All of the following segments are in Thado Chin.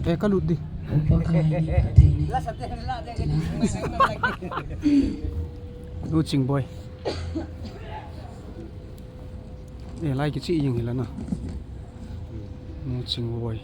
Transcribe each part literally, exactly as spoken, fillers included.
Eh, ka lut di. Nu Chingboi. Eh, lai kichi jing hi la na. Nu Chingboi.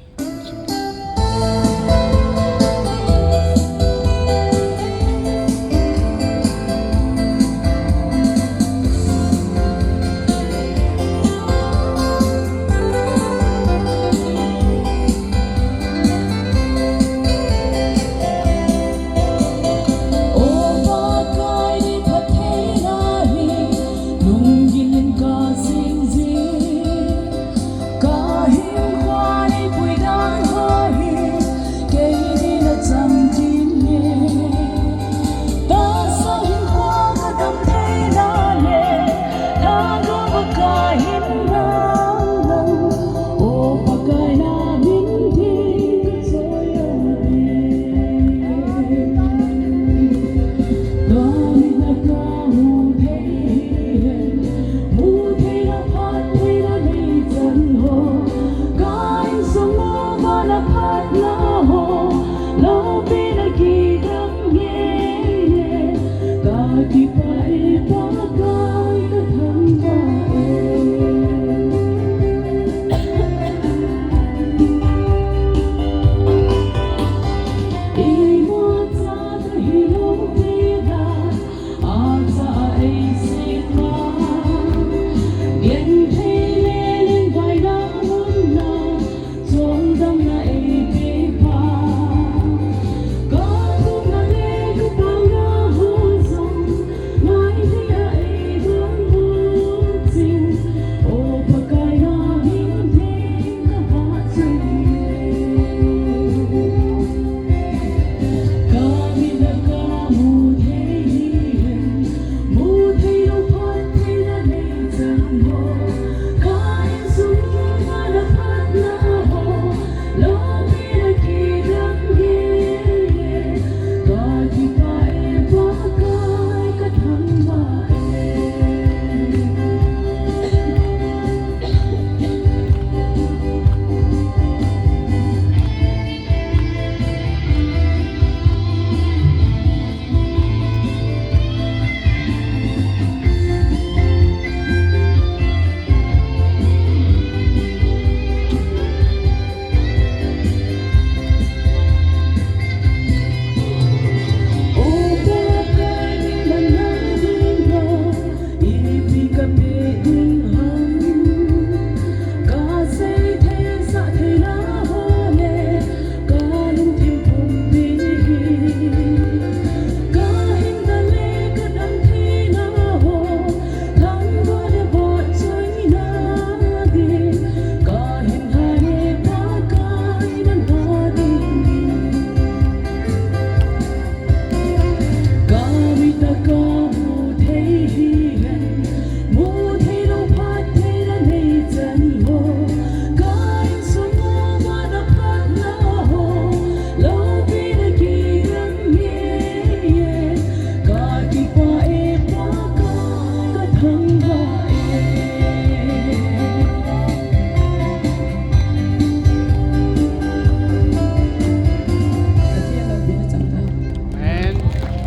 Amen.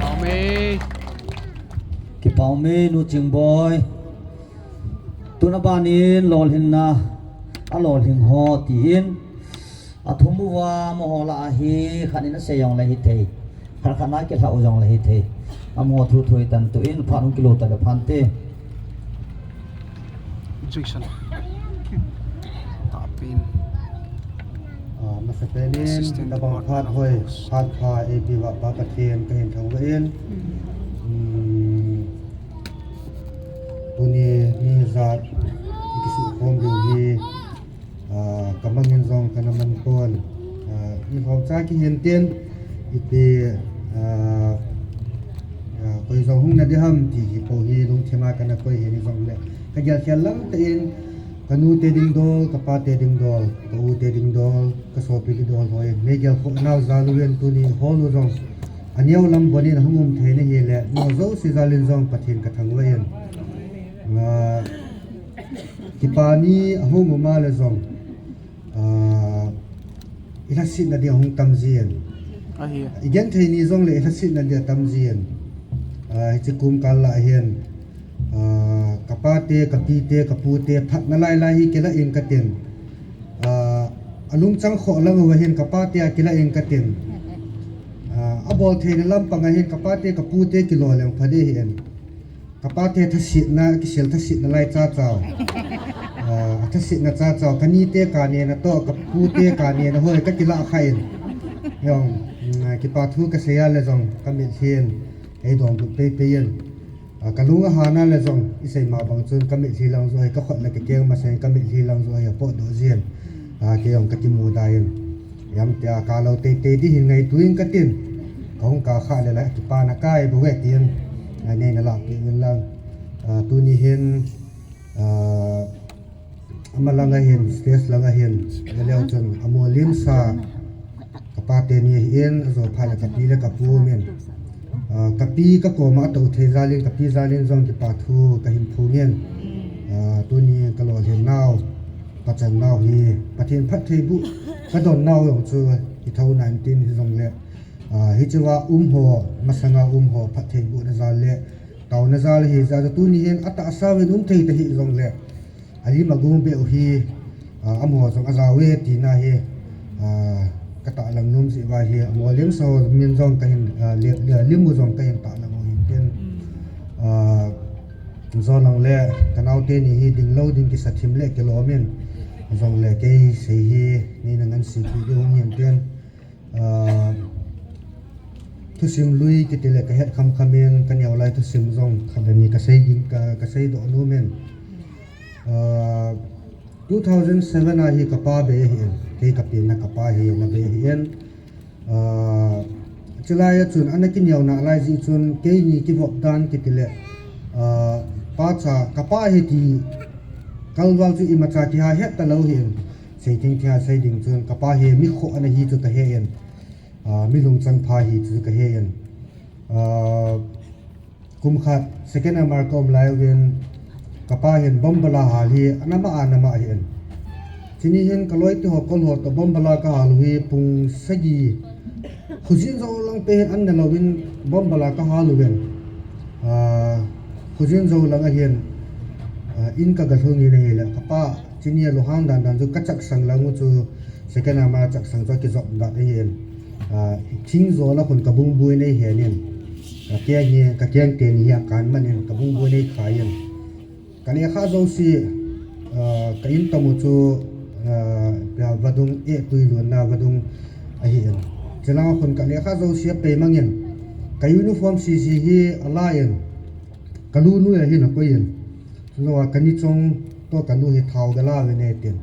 Amen. Kipa ume, Nu Chingboi. Tuna banin lolhinna, alolhing ho tin. Athum uva amaho lah a hi khat in asei jongle hithei. Khat khat na kilhah u jongle hithei. Amaho thu thu hitan, tuin phat hung kilo tale phante. Jackson. Tapin. Ah, masapen in, assistant tabang phat hoi, phat pha eipeuva Pa Pathen kahin thangvah in. Hmm. Tuni mi jat, i kisukhom diu hi, ah, kamangin jong kana man pon. Ah, i lhomcha kihen tin, iti, ah, ah, koi jong hung na ding ham ti hi po hi lungthima kana koi hi ni jongle. Ka gelkhel lam tah in, ka nu te ding dol, ka pa te ding dol, ka u te ding dol, ka sopi ding dol hoi. Mei gel kho nau jal uvin tuni hol u jong. Aneo lam bonin ahung um thei na hile, nao jouse jal in jong Pathen ka thangvah in. Nga, kipa ni ahung um a le jong, ah, I lhasetna dia hung tam jin. Ahi. I genthei ni jongle i lhasetna dia tam jin. Ah, hiche kum kal lah hin. Ah, ka pate, ka pite, ka pute, phatna lai lai hi kila in katin. Ah, alungchang khoh lang uva hin ka pate a kila in katin. Ah, abol theina lampang a hin ka pate, ka pute kilo leng pha ding ahin. Ka pate thasetna, kisel thasetna lai cha chau. Ah, thasetna cha chau, ka nite ka nena toh, ka pute ka nena hoi, ka kila kha in. Jong, mm, kipa thu ka sei a le jong, ka mitlhi in, ei dong duk pei pei in. Ah, ka lung a hana le jong, i sei ma bang chun, ka mitlhi lang jong hi, ka khut le ka keng masang, ka mitlhi lang jong hi, a potdoh jin. Ah, kei jong ka kimu da in. Jam tia ka lo tei tei di hin ngaito in katin. Ka hung ka kha le la, kipa na kai bou ve tin. Ah, nei na lah pi in lang. Ah, tuni hin, ah, ama lang a hin, stage lang a hin. Ka leo chun, amo limsa. Ka pate ni hin, ajo pha le ka pi le ka pu min. Ah, ka pi ka koma a to thei jal in, ka pi jal in jong kipa thu ka hin phung in. Ah, tuni ka lolhin nau. Pachan nau hi, Pathen phattheiboh, ka don nau jong chu, i thou nineteen hi jongle. Ah, hiche a um ho, masanga um ho, phattheibohna jal le, taona jal hi, jal tuni hin, atahsa uvin um thei ta hi jongle. Alim agung beh u hi, ah, amaho jong ajao e tina hi, ah, ka tahlang nom jeh uva hi, amo limsa ho min jong ka hin, ah, le, le, lim u jong ka hin tahlang u hin tin. Ah, Jong lang le, ka naote ni hi ding lou ding kisa thim le kilom in. Jong le kei sei hi, nei na ngan sei pi ding hung hin tin. Ah, thusim lui kiti le ka het kham kham in, ka neo lai thusim jong khat le ni ka sei ding, ka, ka sei doh nom in. Ah, two thousand seven a hi ka pa bei ahi in, kei ka pi na ka pa hi na bei ahi in. Ah, chulai a chun, ana kineo na lai jeh chun, keini kivop dan kiti le, ah, pa cha, ka pa hi ti, kalval chu imacha kiha het ta lou hi in, sei ding thia sei ding chun, ka pa hi mi khoh ana hi chu ka he in, ah, mi lungchang pha hi chu ka he in. Ah, Kum khat, second M R ka um lai uvin, ka pa hin bomb bala hal hi, ana ma, ana ma hi in. Chuni hin ka loi te ho kol ho to bomb bala ka hal u hi, pung sagi. Khujin jo lang pe hin an na lou in bomb bala ka hal uvin. Ah, khujin jo lang a hin, ah, in ka ga lhung in ahi le, ka pa, Chuni a luhang dan dan chu ka chaksang lang u chu second M R chaksang chu kijop dat ahi in. Ah, thing jo la khun ka bung bui nei hen in. Ka keng hi, ka keng te ni hi a kan man in ka bung bui nei khai in. Ka lekha jouse, ah, ka in tam u chu, ah, ya vadung e tui lun na vadung ahi in. Chulang a khun ka lekha jouse a pei mang in. Ka uniform sisi hi a la in. Ka lu nu a hin a koi in. Chu lo a ka ni chong to ka nu hi thao ga la ve ne tin.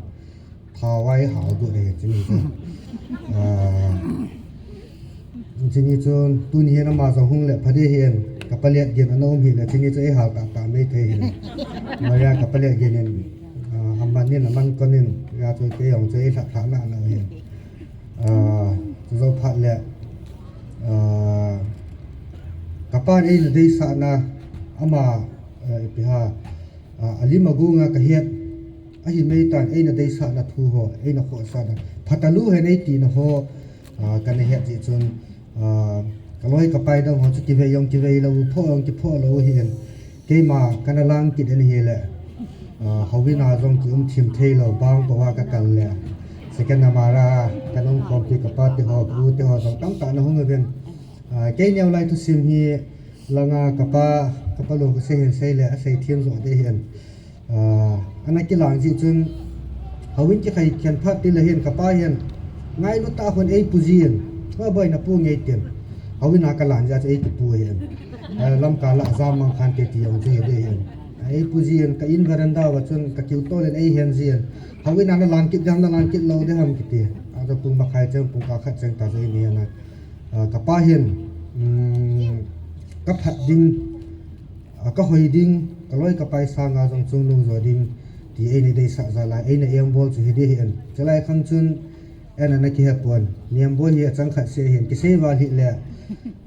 Thao ai hao du le chuni chu. Ah, chuni chu tuni hin ama jong hung le pha ding hin. Ka pa let gen ana um hi le chuni chu ei hal ta ta mai thei hin. Maria ka pa let gen in, ah, aman in aman kon in ya chu kei jong chu ei lhah lhah na na hin. Ah, chu jo phat le, ah, ka pa in eina deisah na ama, ah, ipi ha, ah, alim agung a ka het, ahi mai tan eina deisah na thu ho, eina khohsah na, pha ta lou hen ei ti na ho, ah, ka na het jeh chun, ah, ka loi ka pai dang ho chu kivei jong kivei lou, phoh jong kiphoh lou hi in. Keima ka na lang kit in ahi le, ah, houin a jong ki um thim thei lou, bang ko a ka kal le. Second M R a ka nung khom pi ka pa te ho, ka u te ho jong tam tah na hung uvin. Ah, kei neo lai thusim hi lang a ka pa, ka pa lou ka sei hin sei le, a sei thim jo ding hin. Ah, ana kilang jeh chun, houin kikhai khen phat ti le hin ka pa hin, ngailut tah a khun ei pu jin, "Oi boi, na pu nge?" tin. Houin a ka lang jeh a chu ei kipu hin. Ah, lamkai lah jam mang khan te ti jong chu hi ding hin. Ei pu jin, ka in veranda uva chun ka kiu tol in ei hen jin. Houin a na lang kit ding ham, na lang kit lou ding ham kiti. A chu pung makhai cheng, pung kah khat cheng ta chu ei ni ana. Ah, ka pa hin, um, ka phat ding, ah, ka hoi ding, ka loi ka pai sanga jong chungnung jo ding, ti eina deisah jal a, eina engbol chu hi ding hin. Chulai khang chun, eina na kihe pon, niam boi hi a chang khat se hin, kisei val hi le,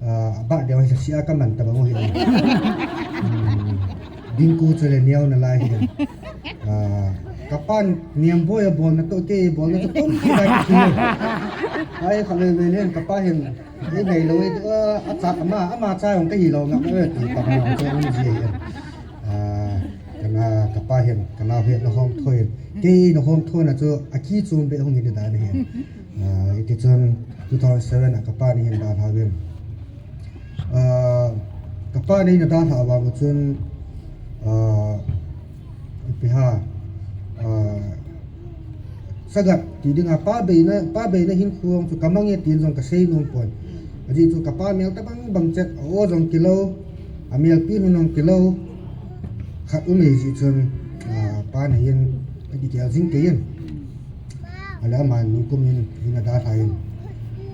ah, a bah deu hi sa sia ka man ta bang u hi. Um, ding ku chu le neo na lai hin. Ah, Kapan niam boi a bolna toh kei bolna toh kom ki dai ki. Ai kha le le len kapa hin. Ei nei lo ei a cha ama ama cha jong kahi lo ngam e ti pa ma che um ji. Ah, kana kapa hin kana he na hom thoi. Kei na hom thoi na chu a ki chum be hung ni da ni. Ah, iti chun two thousand seven a kapa ni hin da ha vin. Ah, kapa ni na da ha wa chun ah, ipi ha, ah, sagat ti ding a pa beina, pa beina hin khuang chu kamang e tin jong kasei nom pon. Aji chu kapa mel ta bang bang chet, o jong kilo, a mel pi nun jong kilo, khat um e ji chun, ah, pa na hin, adi kia jing ke yin. Ala ama ni kum in, in a da tha yin.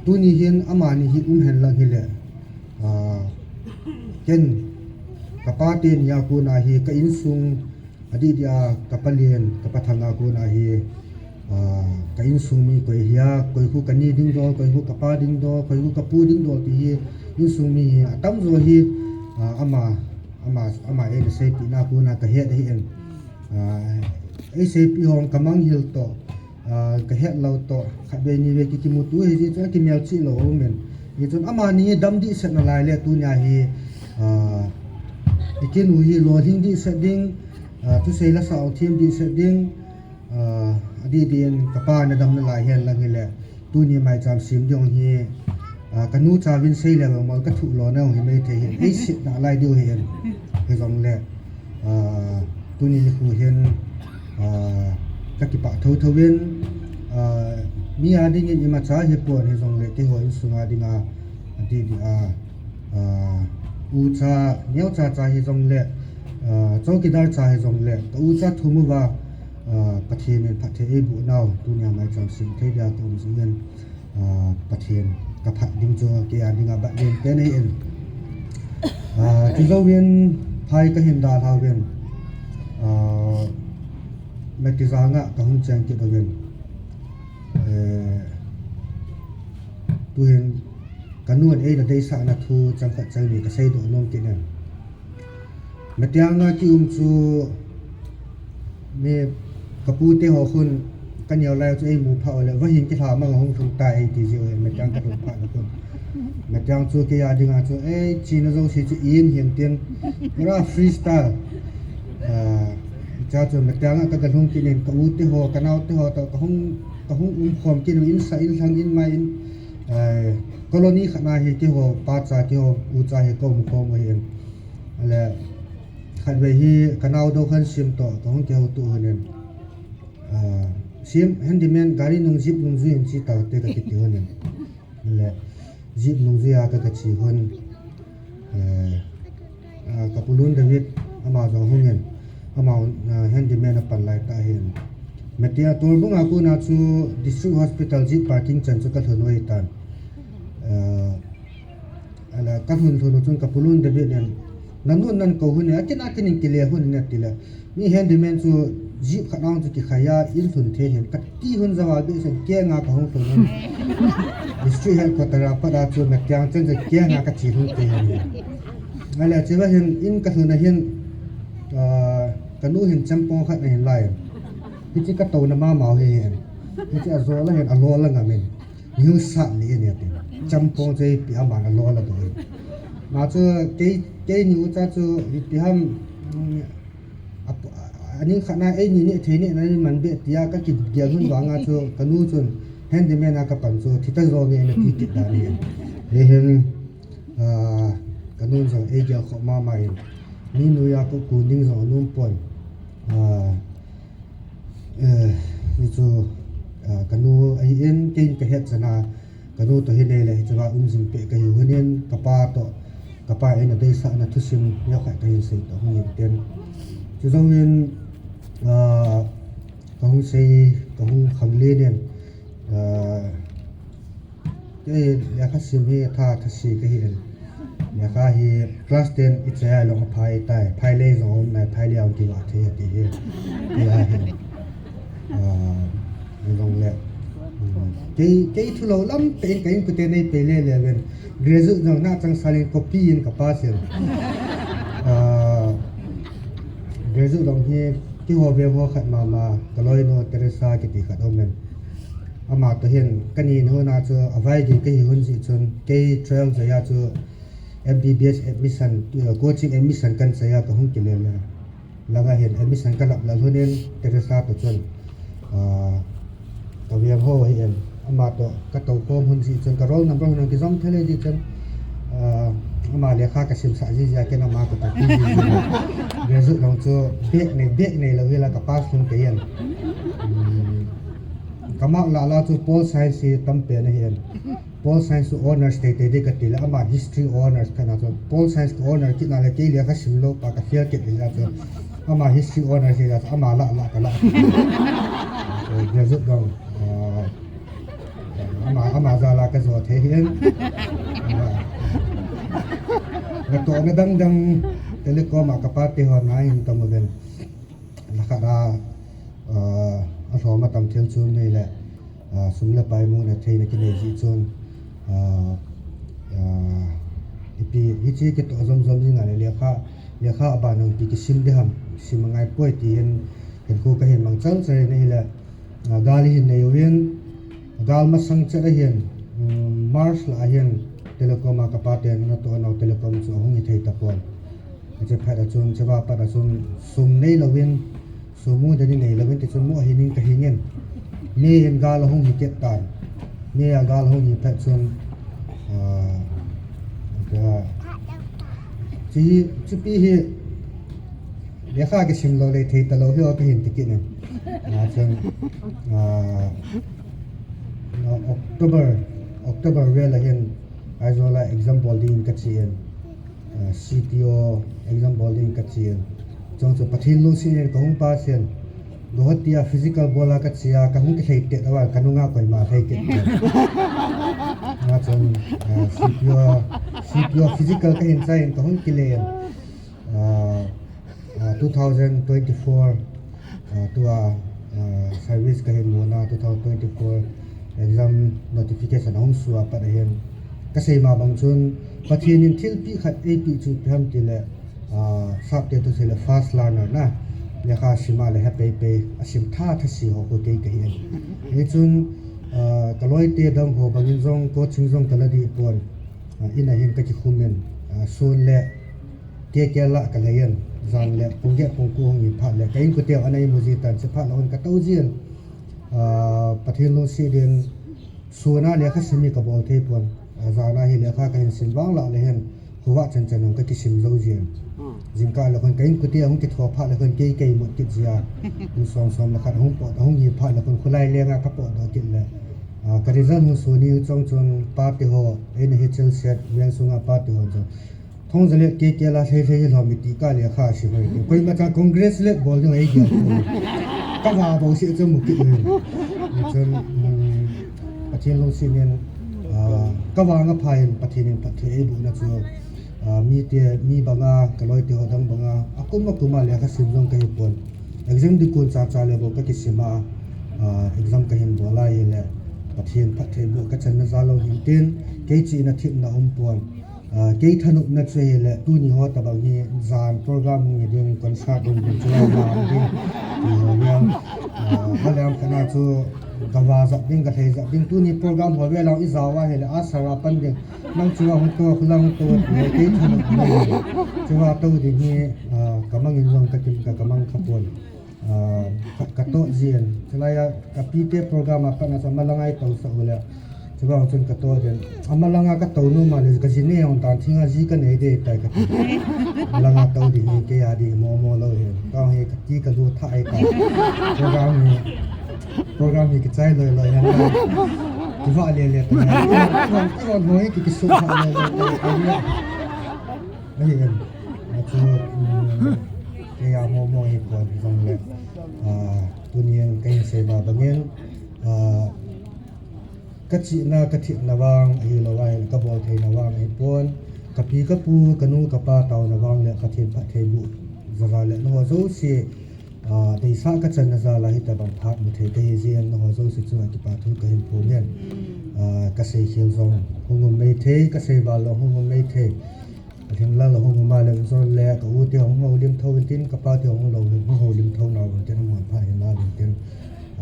Tuni hin, ama ni hi um hen lang hi le, ah, ken, kapa ten ya ku na hi, ka insung, Adih dia, ka palen, ka pathang a kona hi, ah, ka insung mi koi hia, koi khu ka ni ding dol, koi khu ka pa ding dol, koi khu ka pu ding dol ti hi, insung mi hi, atam jo hi, ah, ama, ama, ama eina seipi na kona ka het ahi en. Ah, ei seipi hong ka manghil to, ah, ka het lo to, khat vei ni vei ki kimuto hi ji chu a kimel chi lo men. Hi chun ama ni dam dih set na lai le tunia hi, ah, i kinu hi lolhing dih set ding, ah, thusei la sa ong thim dih set ding, ah, adih dih in ka pa na dam na lai hen lang hi le, tuni mai cham sim ding hi, ah, ka nu cha vin sei le mol ka thu lo na hi mai thei hi, ei sit na lai diu hi en, hi jong le. Ah, tuni nikho hin, ah, ka kipah thotho in, ah, mi a dingin imacha hi pon hi jong le, keiho insung a dinga, adih dih a, ah, ucha, neocha cha hi jong le, ah, chowkidar cha hi jong le, ka ucha thum uva, ah, Pathen in phatthei eiboh nau, tunia mai cham sim thei dia ka um jing in. Ah, Pathen ka phat ding chu kei a dinga bat len pen ahi in. Ah, chu jouvin phai ka hin dalha uvin. Ah, Metijang a ka hung cheng kit uvin. Eh, tuhin ka nun eina deisah na thu chang khat chang ni ka seidoh nom kit in. Matiang a ki um chu mi ka pu te ho khun ka neo lai chu ei mu pha ole, va hin ki hla mang hung thung ta ei ti ji ole, matiang ka thung pha na khun. Matiang chu kei a dinga chu ei chi na jo si chu in hin tin. Pura freestyle. Ah, cha chu matiang a ka ga lhung kinin ka u te ho, ka nau te ho to ka hung, ka hung um khom kin in sa in hlang in mai in. Eh, colony khat na hi keiho pa cha keiho u cha hi ka um khom u hin. Ale, khatvei hi ka nau do khan sim to, ka hung kihouto u hin. Ah, sim handyman gari nung jeep nung jui in chi tau te ka kiti u hin. Ale, jeep nung jui a ka ka chi u hin. Eh, ah, ka pu Lun David ama jong hung in. Ama, ah, handyman a pan lai ta hin. Metia Torbung a kona chu District Hospital jeep parking chan chu ka lhun u ahi tan. Ah, Ala, ka lhun lhun u chun ka pu Lun David in, "Na nun nan ko u hin, a kin a kin in kile u hin," ati le. Mi handyman chu jeep khat nang chu kikhai a, in lhun thei hin. Ka ti u hin jawal be sen keng a ka hung lhun u hin. District headquarter a pat a chu matiang chen chen keng a ka chi lhun thei hin. Ala, che ba hin, in ka lhun a hin, ah, ka nu hin champong khat na hin lai. Hichi ka to na mama u hin. Hichi a jo la hin, a lo la ngam in. Ni hung sat le ni ati. Champong chu ipi ham a lo la do. Ma chu kei, kei ni u cha chu ipi ham, mm, a, a ning khat na ei ni ne thei ne na man be tia ka kigel u hin vang a chu ka nu chun handyman a ka pan chu thi ta jo nge na ti kit da ni. He hen, ah, ka nu jong ei gel kho mama in. Ni nu a ko ku ding jong a nom pon. Ah, Eh, ni chu, ah, ka nu ahi in, kei in ka het chan a, ka nu to hi lele, hiche va um jing peh ka hi u hin, ka pa to, ka pa eina deisah na thusim, neo khat ka hin sei to u hin tin. Chu jouvin, ah, ka hung sei, ka hung khang len in, ah, Kei, lekha sim hi tha, tha si ka hi in. Lekha hi class ten i chai a long a phai tai, phai le jong um nai, phai le jong kiva thei ati hi. Kei a hi. Ah, ni jong le. Hmm. Kei, kei thu lo lam pe in ka in kute nei pe le le ven. Graduate jong na chang salin copy in ka pass in. Ah, graduate jong hi Keiho veng ho khat mama, ka loinu Teresa kiti khat aumin. Ama toh hin, ka ni hon a chu, a vaigei ka hi hon jeh chun, kei twelve jeh a chu, M B B S admission, eh, coaching admission kan chai a ka hung kile le. Langa hin admission ka lap lal hon in, Teresa toh chun, ah, ka veng ho hi in, ama toh ka tou khom hon jeh chun, ka roll number hon a kijom thei le jeh chun, ah, ama lekha ka simsah jeh jeh a ken ama ka tou pi jeh jeh. Graduate lang chu bag nei, bag nei lou hi la ka pass lhung kei in. Um, ka mark lah lah chu Pol Science hi tam pen ahi in. Pol Science chu honours teitei ding ka ti le, ama history honours phat na chu, Pol Science ka honour kit na le, kei lekha sim lou pa ka fail kit le chu, ama history honours hi chu, ama lah lah ka lah. So, graduate dong, ah, ama, ama jal a ka jo thei hin. Ah, natohna dang dang, telecom a ka pate ho na hin tam uvin. Lakhat a, ah, alhom a tam thil chu nei le, ah, sum le pai muna theina kinei jeh chun, ah, ah, ipi, hiche kitoh jom jom jing a le lekha, lekha aban a ipi kisim ding ham, sim angai poi ti hin, hinkho ka hin mang chal chal in ahile, ah, gal i hin nei uvin, gal masang chet a hin, um, March lah a hin, telecom a ka paten natoh nau telecom chu ahung hi thei tapon. Hiche phat a chun, hiche va pat a chun, sum nei louvin, sum mu deni nei louvin, ti chun mu ahi ning ka hing in. May in gal ahung hi kit tan. May a gal ahung hi phat chun, ah, ka, chi, chipi hi, lekha kisim lou le thei talou hi o ka hin ti kit in. Ah, chun, ah, October, October vel a hin, Aizawl a exam bol ding ka chi in. Ah, C P O exam bol ding ka chi in. Chong chu Pathen lungset in ka hung pass in. Guwahati a physical bol a ka chi a, ka hung kilhei tet a, ka nunga koima lhei tet. Nga chun, ah, C P O, C P O physical ka hin chai in ka hung kile in. Ah, ah, two thousand twenty-four, ah, tua, ah, service ka hin muna, two thousand twenty-four exam notification ahung sua pat a hin. Ka sei ma bang chun, Pathen in thilpi khat eipi chu ipi ham ti le, ah, sapte thu sei le fast learner na, lekha sim a le he pei pei, a sim tha tha si ho khu kei ka hi in. Hichun, ah, ka loite dang ho bang in jong, coaching jong ka la dih pon, ah, in a hin ka kikhum in, ah, sun le, K K L a ka lei in, jan le, pung get pung ko hung hi phat le, ka inkote ana imu ji tan, hiche phat le hon ka tou ji in, ah, Pathen lungset in, sun a lekha sim hi ka bol thei pon, ah, jan a hi lekha ka hin sim vang lah le hin, khovah chan chan hung ka kisim jou ji in. Jingkah le hon ka inkote hung kitho phat le hon kei ka imut kit ji a, kum som som le khat hung pot, hung hi phat le hon kholai lenga ka potdoh kit le, ah, ka result hung sun ni chong chun pate ho, eina hi chil set, veng sunga pate ho chun. Thong jale K K L a lhei lhei lhom iti ka lekha sim hoi. Koima cha congratulate bol ding ahi gel. Ka va bou si chu mu kit le. Chun, um, Pathen lungset in, ah, ka vang a pha in Pathen in phatthei eiboh na chu, ah, mite, mi banga, ka loite ho dang banga, akum akum a lekha sim jong ka hi pon. Exam ding kon cha cha le bou ka kisim a, ah, exam ka hin bol a ahile, Pathen phatthei boh ka channa jal lou hin tin, kei chihna themna um pon. Ah, kei thanopna chu ahile, tuni ho tabang hi jan program hung hi ding, concert hung ding, chu lai ma hung ding. Ti ho liam, ah, ka liam khat na chu ka va jap ding, ka lhei jap ding. Tuni program ho vel a i jao a ahile, a sara pan ding. Nang chunga hung tou, khu lang hung tou, ti kei thanopna. Chunga tou ding hi, ah, ka mang in jong ka kim ka, ka mang kha pon. Ah, ka, ka toh jin. Chulai a, ka pite program a pat na chu ama langa i tousah u le. Chubang chun ka toh jin. Ama langa ka tou nom a le, ka ji nei ong tan thing a ji ka nei ding tai ka ti. Ama langa tou ding hi kei a ding mo mo lou hi. Ka hi ka ti ka lu tha ai ta. Program hi, program hi kichai loi loi hen. Kiva le le ta. Kiva, kiva hoi ki kisu tha loi loi loi. Ahi em. Achu, um, kei a mo mo hi kon jong le. Ah, tunin ka hin sei ma bangin, ah, ka chihna, ka themna vang, ahilou vang, ka bol theina vang, ahi pon, ka pi, ka pu, ka nu, ka pa, taona vang le, Pathen phatthei boh, jal a le, nangho jouse, ah, deisah ka channa jal a, hitabang phat mu thei ka hi jeh in, nangho jouse chunga kipa thu ka hin phong in, ah, ka sei khel jong, hung um mei thei, ka sei val jong, hung um mei thei. Hinla la hung ma le, so le ka u te hung houlim thou in tin, ka pa te hung lou, hung houlim thou nau in tin, amun pha hinla in tin,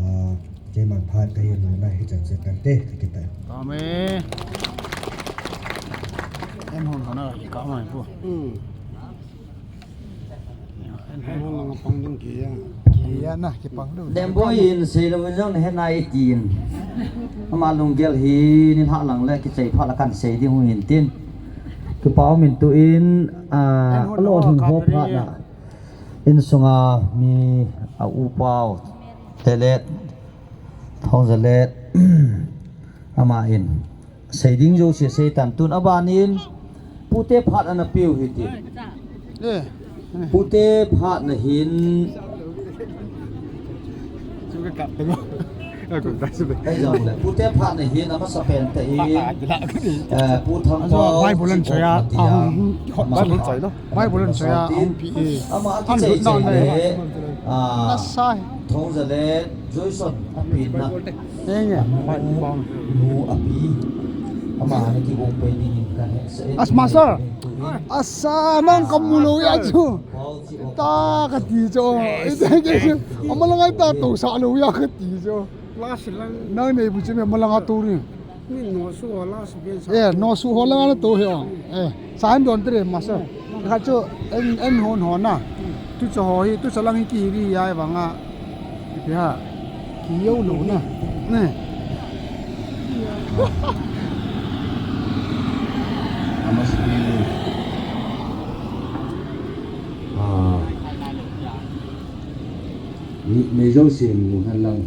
ah, keiman phat ka hin lou na hi chan se kan te, ka kipah. Amen. En hon hon a, ka mai pu. Hmm. En hon hon a pang ding ki ya. Ki ya na, ki pang ding. Dem boi in sei lou in jong na he nai tin. Ama lunggel hi nin ha lang le kichai pha la kan sei ding hung hin tin. Kipa um in tu in, ah, a lo hung ho phat na. In sunga mi a u pau. Telet. Thong zalet. Ama in. Sei ding jouse sei tan tun aban in. Pute phat ana piu hi ti. Eh. Pute phat na hin. Chu ka kap te mo. Ka kum ta su be. Ei jong le. Pute phat na hin amasa pen te hi. Eh, Pu Thang Pau. Bible an chaya. Bible chaya. Bible an chaya. Ama a kichai chai le. Ah. Thong zalet. Joison a pi na. Enge. Nu a pi. Ama na ki gong pe ding in ka he. As master. Asa mang kamu lou ya chu. Ta kati chu. Ama lang ai ta to sa lou ya kati chu. Last lang. Nang nei bu chu me ama lang a to ri. Ni no su ho last ben sa. Eh, no su ho lang a to he. Eh, sa an don tre master. Ka chu en, en hon hon na. Tu chu ho hi, tu chu lang hi ki ri ya vang a. Ipi ha. Ki yo lo na. Ne. Must be, ah, ni, ni jo sin mu han lang.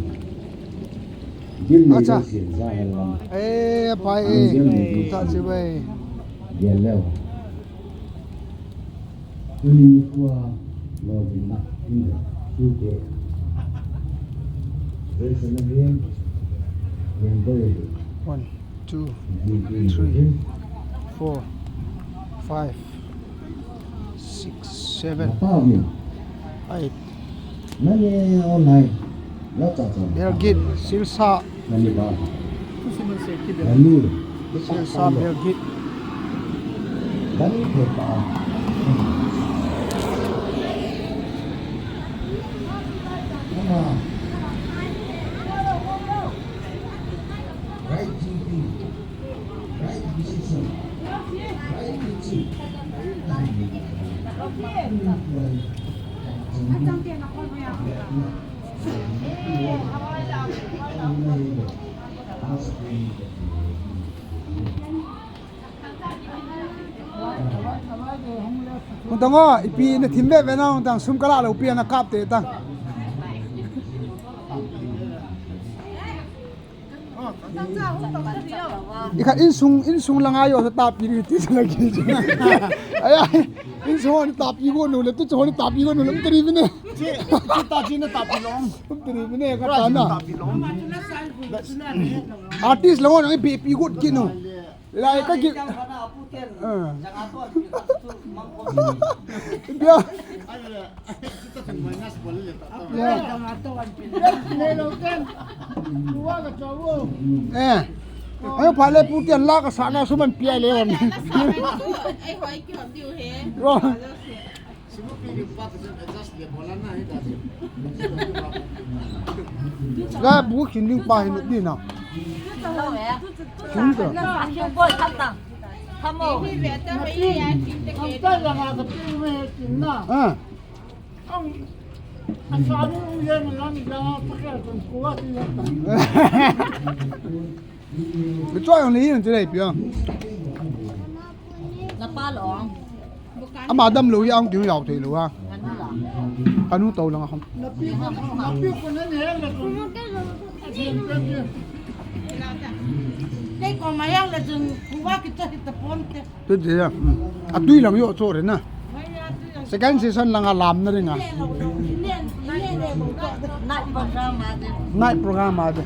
Gin ni jo sin ja han lang. Eh, pai eh. Gin ni jo sin. Ta si bai. Gin leo. Tuni nikho a lolhinna in le sute. Jason a hin, member a hin. One, two, three, four, five, six, seven, eight. Nani online. Belgit, Silsa. Nani ba? Nani. Silsa, Belgit. Nani ba? Nani. Right thinking. Right decision. Right teaching. Hung tang o, ipi na thim ve ve na hung tang, sum kala lou pi na kap te tang. Ikhat insung, insung langa yo sa tapi ri ti sa lagi. Aya, insung ni tapi ko no le, tu ni tapi ko no le, um teri bine. Chi, chi ta chi na tapi long. Um teri bine ka ta na. Tapi long. Artist lang on, ang ipi, ipi good kinu. Lai ka ki. Ah. Bia. Eh. Ai, pha le pu tian la ka sa na su man pia le on. Ai, hoi ki hom diu he. Ro. La bu kin ding pa hin di na. Kin ka. Ah. Ka choi ang le yin chu dai pia. Na pa lo ang. Ama dam lou hi ang kiu yau thei lou ha. Kanu to lang a kham. Kei ko ma yang le jun kuwa kita kita pon te. Tu je ya. Atui lang yo cho re na. Second session lang a lam na ring a. Night program a de. Night program a de.